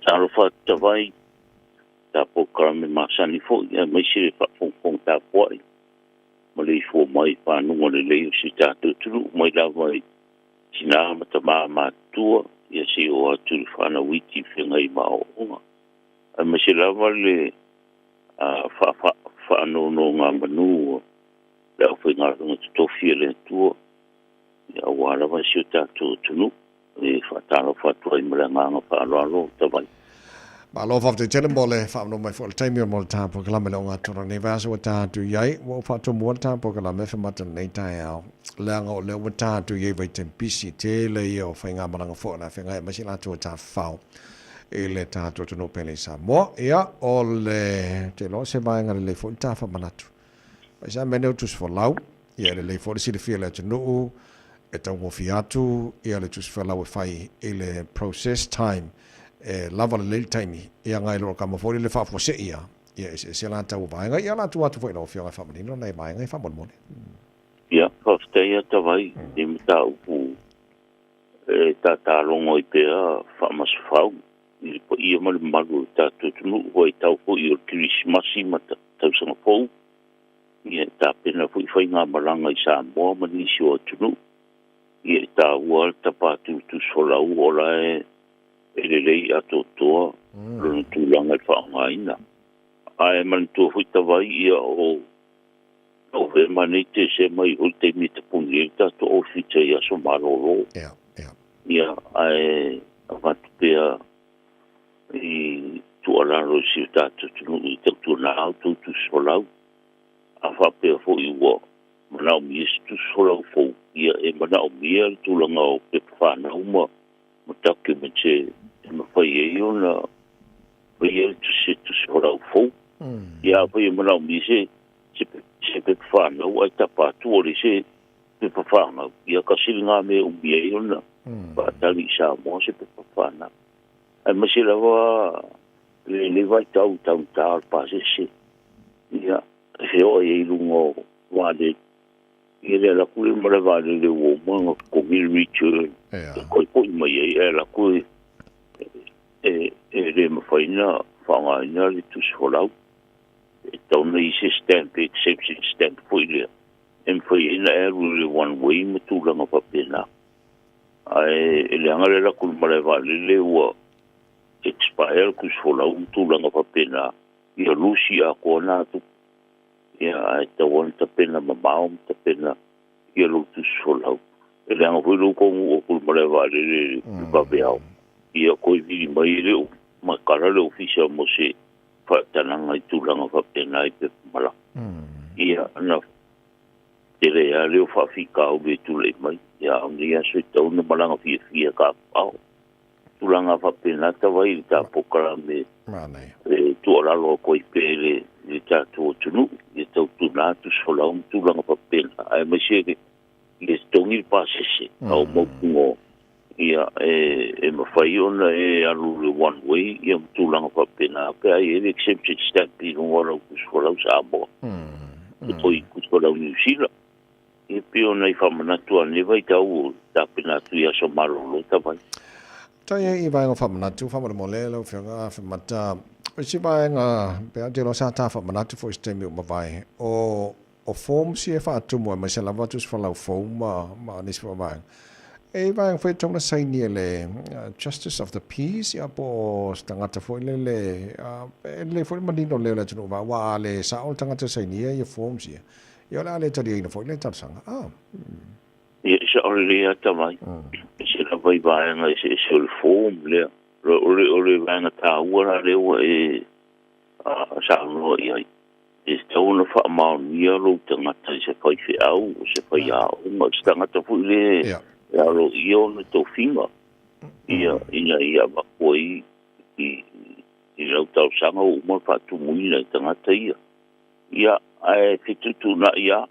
Faatalofa atu Tavai, ta polokalame masani fo'i aemaise le faafogafoga tapua'i ma le ifua mai i faguga lelei o si tatou atunuu mai lava i tinā ma tamā matutua ia seia oo atu i le fanau iti i feagai ma aoaoga aemaise lava le faanonogamanu o le aufaigaluega totofi a le Atua auā lava si o tatou atunuu e faatalofa atu ai ma le agaga faaaloalo Tavai. Malo faafetai tele mo le faaavanoa mai foi o le taimi mo le ta polokalame le ogatotonu o lenei vaiaso ua ta atu i ai. Ua ou faatomua le ta polokalame e femata lenei taeao, leaga o lea ua ta atu i ai vaitaimi pisi tele ia o faigamalaga foi o le a feagai aemaise i latou o tafafao i le tatou atunuu pele i Samoa. Ia, o le te iloa o se vaega lelei foi le ta faamanatu. Mai sa mea nei o tusi folau, ia e lelei foi le silafia e le atunuu, e taugofie atu ia le tusi folau e fai i le process time e lava lelei le taimi, ia nai lo le kama foi lele faafuasei a, ia eseese la tau o vaega, ia la tuu atu foi i lau Afioga e faamanino nai vaega ia faamolemole. Ia, faafetai a Tavai i mataupu e tatalogo ai pea faamasafau i le paia ma le mamalu o le tatou atunuu vaitau foi o le Kerisimasi ma tausaga fou ia e tapena foi faigamalaga i Samoa ma nisi o atunuu ia e taua le tapa atu i le tusi folau o la e lelei atoatoa lona tulaga i le faaaogaina. Ae manatua foi Tavai ia o Novema nei Tesema i foi le taimi e tapuni ai le tatou ofisa i aso malolo. Ia ae avatu pea i tuualalo i si o tatou atunuu i tautuana outou tusi folau. A faapea foi ua manaomia se tusi folau fou, ia e manaomia le tulaga o pepa fanau ma documents e mafai ai ona faia le tusi tusi folau fou. Ia afai e manaomia se pepa fanau ae tapa atu o le se pepa fanau, ia kasi lena mea e umi ai ona faatali i Samoa se pepa fanau. Aemaise lava lenei vaitau i taugata o le pasese, ia e feoai ai i luga o vaalele. Ia le alu atu lea ma le vaalele ua uma ona totogi le return e toe foi mai ai, ae alu atu e le mafai ona faaaogaina le tusi folau. E tatau ona i ai se stamp, exemption stamp foi lea e mafai ai ona e alu i le one way ma tulaga faapena. Ae e leaga le alu atu i le malae vaalele ua expire le tusi folau ma tulaga faapena, ia lusi atoa na tupe. Ia ae tatau ona tapena mamao ma tapena ia lou tusi folau. E leaga foi lou taunuu atu i le malae vaalele i le vaveao, ia toe vili mai e le o matala le ofisa mo se faatanaga i tulaga faapena i pepa malaga. Ia na tele lava lea o faafitauli e tulai mai. Ia a o lenei aso e tatau ona malaga fiafia tafafao. Tulaga faapena Tavai i le ta polokalame e tuualalo atu ai pea i le tatou atunuu ia tautuana tusi folau ma tulaga faapena aemaise le totogi le pasese a o mautinoa ia e mafai ona e alu i le one way ia ma tulaga faapena pe a i ai le exemption stamp i luga o lau tusi folau Samoa po o tusi folau Niu Sila. Ia pei o nai faamanatu a lenei vaitau o tapena atu i aso malolo Tavai. Tai ai i vaega o faamanatu faamolemole lau Afioga Afemata. O isi vaega pe a te iloa sa ta faamanatu foi i se taimi ua mavae o o forms ia e faatumu aemaise lava tusi folau fou ma nisi foi o vaega. E i vaega foi e tatau ona saini e le Justice of the Peace ia po o se tagata foi lele e lelei foi le manino lelei o le atunuu aua a le sao le tagata e sainia ia forms ia, ia o le a le taliaina foi le talosaga. Ia e sao lelei lava Tavai. E ese lava i vaega eseese o le form lea. O le vaega taua la lea ua e saunoa i ai. E tatau ona faamaonia lou tagata i se faifeau, o se faiaoga, o se tagata foi lea e aloaia ona tofiga ia ina ia avatu ai i lau talosaga ua uma ona faatumuina i tagata ia. Ia, ae fetuutuunai lava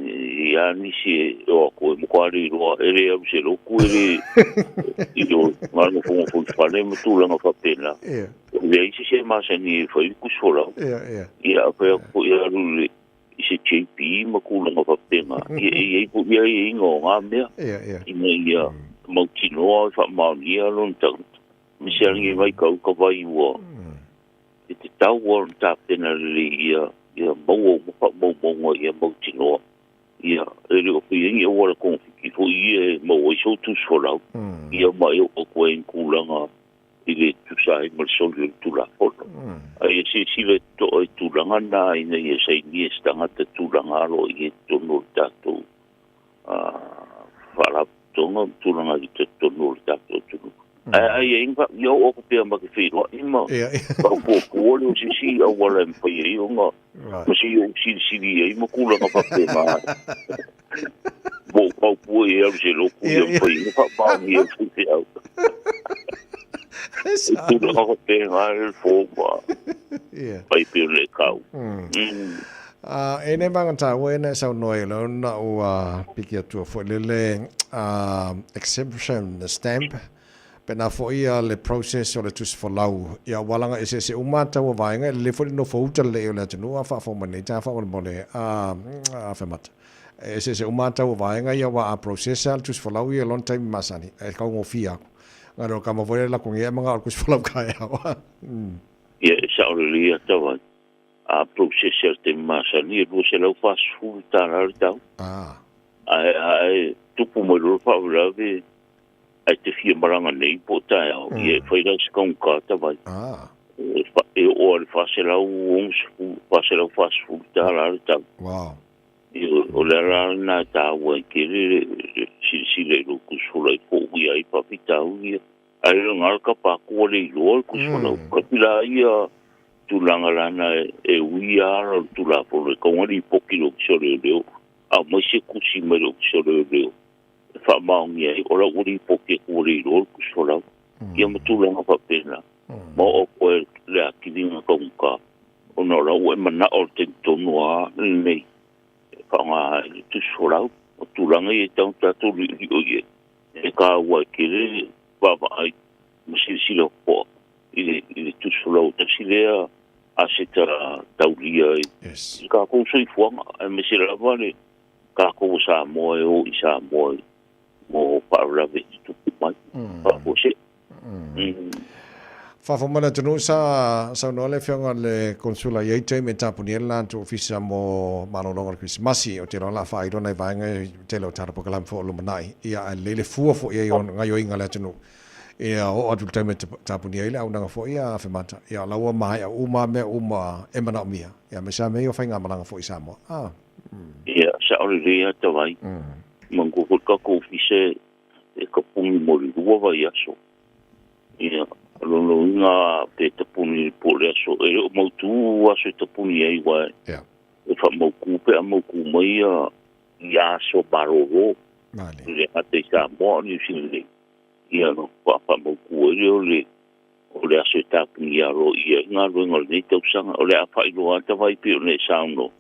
i a nisi e o atu e matua le iloa e le alu i se lotu e le i o na nofonofo i fale ma tulaga faapena. E leai se isi e masani e fai le tusi folau. Ia a fai atu foi e alu i se JP ma tulaga faapena, ia e i ai foi aiaiga o na mea ina ia mautinoa e faamaonia lona tagata. Misi mai kau ka vai ua. I te tau o tāpena lele ia ia maua ma maua ia mautinoa. Ia e le o whiengi o wala konfiki fo ia e maua i so tus folau. Ia mai o koe in kūlanga i le tusa ai ma le soli o le tulafono. Ai e silasila to'a i tulaga na ina ia sainia se tagata tulaga alo i e totonu o le tatou faalapotopotoga ma tulaga i totonu o le tatou atunuu. Ae ai e inga ia o ko pea ma ke whiroa ima whakapuapua le o sisi auala e mawhai ai o ngā ma si o silisili ai ma kūlanga whapena. Mo paupua e alu se loku ia mawhai nga whaamaongi e whiwhi au. Tulaga whapena e fōma. Pai peo le kau. E nei manga tāua e nei sau noa i lau na ua piki atua foi lele exemption stamp pe na foi ia le process o le tusi folau ia walanga e se se uma taua vaenga le foi no fouta le o le atunuu a faafofoga nei ta faamolemole a femata e se se uma taua vaenga ia wa a process a le tusi folau ia lona taimi masani e kaugofie aku ngā reo kama foi le lakongia e manga o le tusi folau ka e awa. Ia e sao le lia tau a process a te masani e 240 tāra le tau. Ae tupu mai loro whaawelawe ai te fia maranga nei po tae au. Ia e whaira se kaunga tawai. E o a le whaselau whaselau tāra le tau. Wow. O le ara nā tāua i ke le silisila i lo kusfola i po ui ai pawhitau ia. Ai le ngalka pākua le iloa le kusfola. Kapila ia tulaga lana e ui ara o le tulafono e kaugani i poki le ofisa o leoleo. A mai se kusi mai le ofisa o leoleo. E whaamaongi ai, o la uri i poki e kua le iloa le kusfolau. Ia ma tulaga whapena. Ma o koe le akilinga kaunga. O na o la ua e mana o le tentonu a nei. Whaanga i le tusfolau. O tulaga i e tau tātou li o ie. E ka ua e kere wawa ai ma silasila poa i le tusfolau. Tasi lea a se ta taulia i ka kou soifuaga. Ae ma se lava le kākou o Samoa e o i Samoa mo whaarawe i tupu mai. Whaafose. Whaafomana tunu sa saunoa le whionga le konsula i eite me tāpuni e lantu ofisa mo malolonga le Krismasi o te roa la whairona i vaenga i te leo tāra pokalam fo o lumanai. Ia a lele fua fo ia i o ngai oinga le atunu. Ia o atu le taime tāpuni ai le au nanga fo ia a whemata. Ia laua mahai a uma mea uma e mana o mia. Ia me sa mea o whainga malanga fo i Samoa. Ia sa ore rea tawai. Mangu hoi kako ofisa e kapungi mo le rua vai aso. Ia lono inga pe tapuni po le aso. E o mautu aso e tapuni ai wai. E wha mauku pe a mauku mai i aso maroro. Le ate i Samoa o New Zealand. Ia no wha mauku e o le aso e tapuni aro ia ngā roinga le nei tausanga. O le a whailoa tawai pe o le sauno.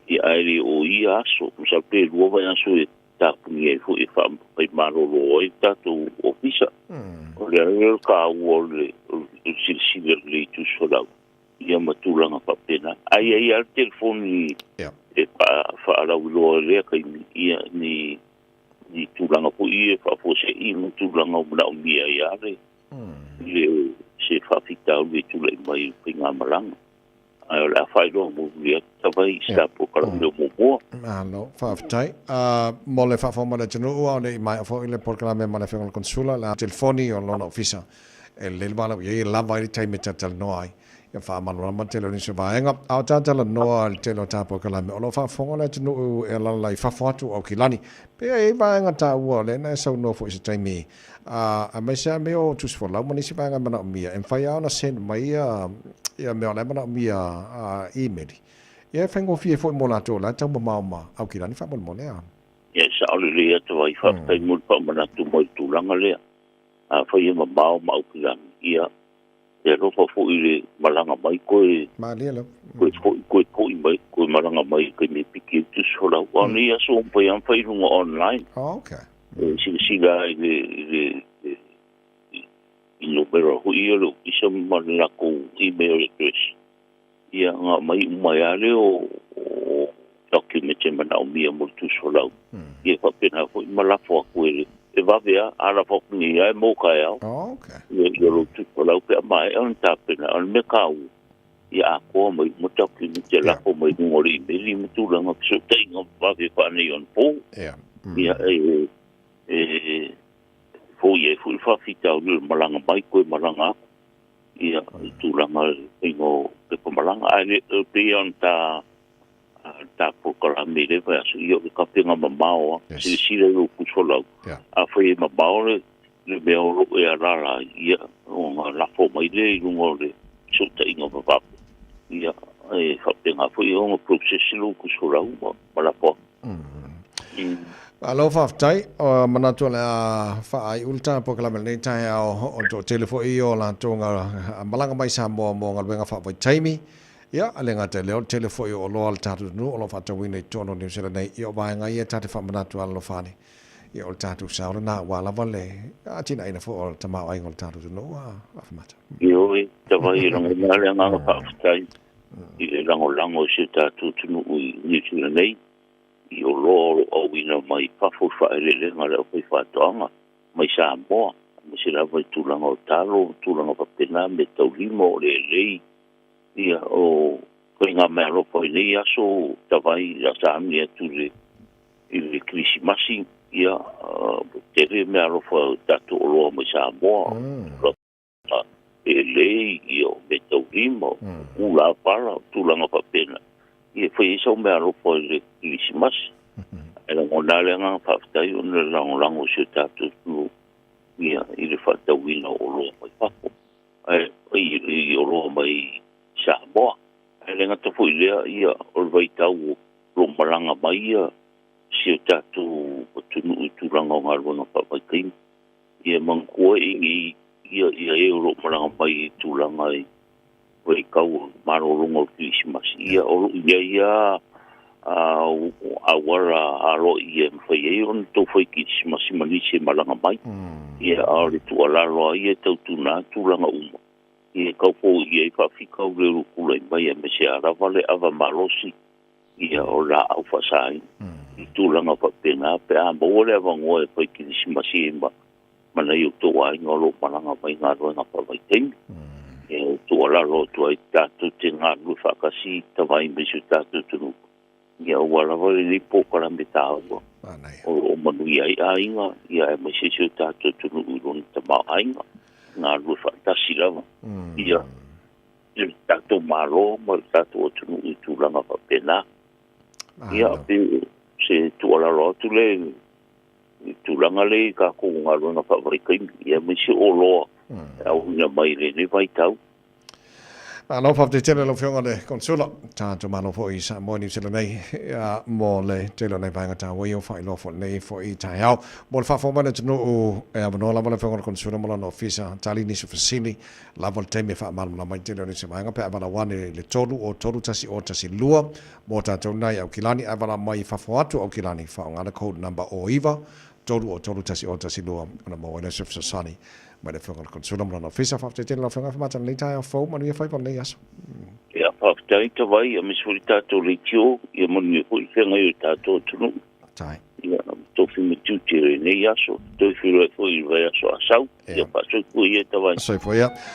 Ia aere o ia aso. Msa pe rua vai aso e tapuni ai fo e wha maroro ai tātou ofisa. O le areo ka ua o le silisili le i tusfolau. Ia matulanga whapena. Ai ai al telefoni e whaalauiloa lea kai ia ni tūlanga po ia whaafose i matulanga o mana o mia i are. Le se whawhitau le tūlai mai o ngā malanga. Ai o le a whairoa mo ria tawai i stapo karameo mō mua. Alo, whaaftai. Mo le whaafoma le tunu ua o le i mai afo i le porkalame ma le whenga konsula la telefoni o lona ofisa. E le wala i lava i le taime tatal noa ai. Ia whaamalama te leo nisi vaenga. Au tātala noa le tele o tāpo kalame. O lo whaafonga le tunu e lala i whawhatu atu au kilani. Pea e vaenga tā ua le na e sau noa fo i se taimi. A mai se a meo o tusi folau ma nisi vaenga mana o mia. E mwhai au na send mai ia mea o le mana o mia email. Ia e whaingofie fo i mō lātou la tau mamao ma au kilani whaamolemole a. Ia sa ole lea tawai whaatai muli whaamanatu mai tūlanga lea. A whai e mamao ma au kilani. Ia e rofa fo i le malanga mai koe. Maalia lau. Koe koi mai, koe malanga mai koe me piki e tusi folau. Wa nei aso ompai an whai runga online. Oh, okay. E silasila i le i numera hui o le ofisa ma le lako email address. Ia ngā mai umai ale o document e mana o mia mo le tusi folau. Ia whapena fo i malafo aku e E vave a ala fo ni ai mo ka au. Okay. Ia lo tu folau pe mai on tapena on me kau. Ia a ko mai mo taki ni te lako mai mo ri me li mo tulaga fesootaiga vave faanei ona po. Ia e fo'i ai fo'i faafitauli o le malaga mai koe malaga aku ia i tulaga faiga o pepa malaga ae le pei ona ta polokalame i le vaiaso ia o le kapega mamao a silasila i lou pusolau afai e mamao le mea o loo e alala ai ia ona lafo mai lea i luga o le fesootaiga vavave ia e faapega foi ona process lou pusolau ma lafo atu. Malo faafetai. O manatu o le a faaiu le ta polokalame i lenei taeao o le toatele foi o latou malaga mai Samoa mo galuega faavaitaimi. Ia, e le gata i lea, o le tele foi o oloa a le tatou atunuu o lo o faatauina i totonu o Niu Sila nei. Ia, o vaega ia ta te faamanatu alolofa ane. Ia, o le tatou sao lena aua lava le atinaeina foi o le tamaoaiga o le tatou atunuu a Afamata. Ioe, tavai e lagona le agaga faafetai i le lagolago i si o tatou atunuu i Niu Sila nei, i oloa o loo auina mai fafo i faaeleelega a le aufaifaatoaga mai Samoa, aemaise lava i tulaga o talo ma tulaga faapena, meataulima o le elei, ia o faiga meaalofa i nei aso tavai sa agi atu i le Kerisimasi, ia tele meaalofa o tatou oloa mai Samoa, elei, ia o meataulima, ula pala, tulaga faapena, ia fai ai sau meaalofa i le Kerisimasi. Ae lagona le agaga faafetai ona le lagolago o si o tatou atunuu ia i le faatauina o oloa mai fafo ae i oloa mai Samoa. Ae le gata foi i lea, ia o le vaitau o lo malaga mai ia si o tatou atunuu i tulaga o galuega faavaitaimi, ia manatua i ia e o loo malaga mai i tulaga i vaitau o malologa o le Kerisimasi, ia o loo i ai a auala aloaia e mafai ai ona tou fai kerisimasi ma nisi e malaga mai. Ia a o le tuualalo a ia e tautuana tulaga uma ia tau foia ai faafitauli o lo tulai mai aemaise a lava le ava malosi ia o laau faasaina i tulaga faapena pe a maua le avanoa e fai kerisimasi ai ma nai o outou aiga o loo malaga mai galuega faavaitaimi. Ia o tuualalo atu ai tatou te galulue faatasi tavai mai si o tatou atunuu ia ua lava lenei polokalame taua o loo manuia ai aiga ia aemaise si o tatou atunuu i lona tamaoaiga galulue faatasi lava ia le tatou Malo ma le tatou atunuu i tulaga faapena. Ia pe se tuualalo atu le i tulaga le i tatou galuega faavaitaimi ia aemaise oloa e auina mai i lenei vaitau. Malo faafetai tele lau Afioga i le Konesula, tatou malo foi i Samoa Niu Sila nei mo le tele o nai vaega taua ia ua faailoa foi lenei foi taeao. Mo le faafofoga mai a le atunuu, e avanoa lava le Afioga i le Konesula ma lona ofisa, tali nisi o fesili, lava le taimi e faamalamalama ai tele o nisi vaega pe a valaau ane i le 3 o 3 1 o 1 2 mo tatou nai Aukilani, ae valaau mai i fafo atu o Aukilani, faaaoga le code number o 9 3 o 3 1 o 1 2 ona maua ai lea o se fesoasoani mai le Afioga i le Konesula ma lona ofisa. Faafetai tele lau Afioga Afamata i lenei taeao fou, manuia faiva o lenei aso. Ia faafetai tavai aemaise foi le tatou leitio ia manuia foi feagai o tatou atunuu. Tai. Ia tofi ma tiute i lenei aso, toe feiloai foi i le vaiaso a sau. Ia faasoifua ia tavai. Soifua ia.